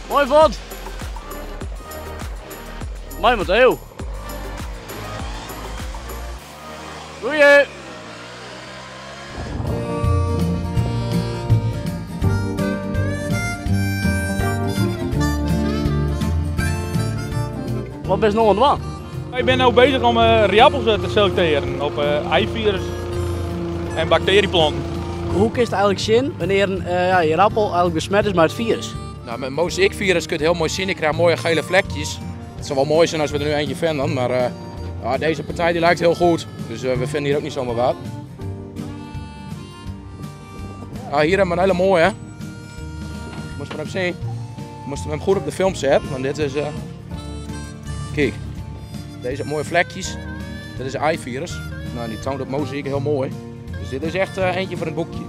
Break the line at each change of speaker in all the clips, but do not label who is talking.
Moai fuort! Moai Matteo! Goeie! Wat bist no oan it dwaan?
Ik bin no bezich om riappels te selektearjen op ijvirus en baktearjeplanten.
Hoe kinst eigenlik sjen wannear in ja, ierappel eigenlik besmet is mei it firus?
Nou, met mozaïekvirus kun je het heel mooi zien. Ik krijg mooie gele vlekjes. Het zou wel mooi zijn als we er nu eentje vinden, maar ja, deze partij die lijkt heel goed. Dus we vinden hier ook niet zomaar wat. Ah, hier hebben we een hele mooie. Moest maar even zien. Moesten we hem goed op de film zetten, want dit is... Kijk, deze mooie vlekjes. Dat is ijvirus. Nou, die toont op mozaïek heel mooi. Dus dit is echt eentje voor het boekje.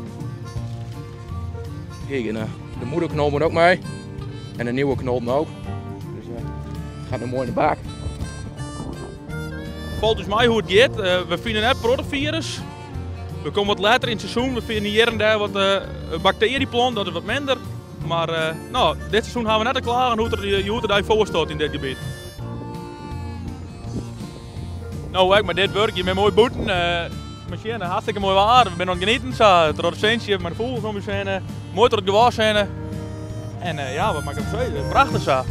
Kijk, en de moederknol moet ook mee. En de nieuwe knol dan ook. Dus het gaat nu mooi in de bak.
Volgens mij hoe het gaat. We vinden net protovirus. We komen wat later in het seizoen. We vinden hier en daar wat bacterieplant, dat is wat minder. Maar dit seizoen gaan we net te klagen hoe het er, hoe het er voor staat in dit gebied. Nou, ik met dit werk, je bent mooi boeten. Machine, hartstikke mooi waar. We zijn aan het genieten, zo, door het zintje, met de vogels om je heen, mooi door het gewas heen. En ja, wat mag ik zeggen? Prachtig zo.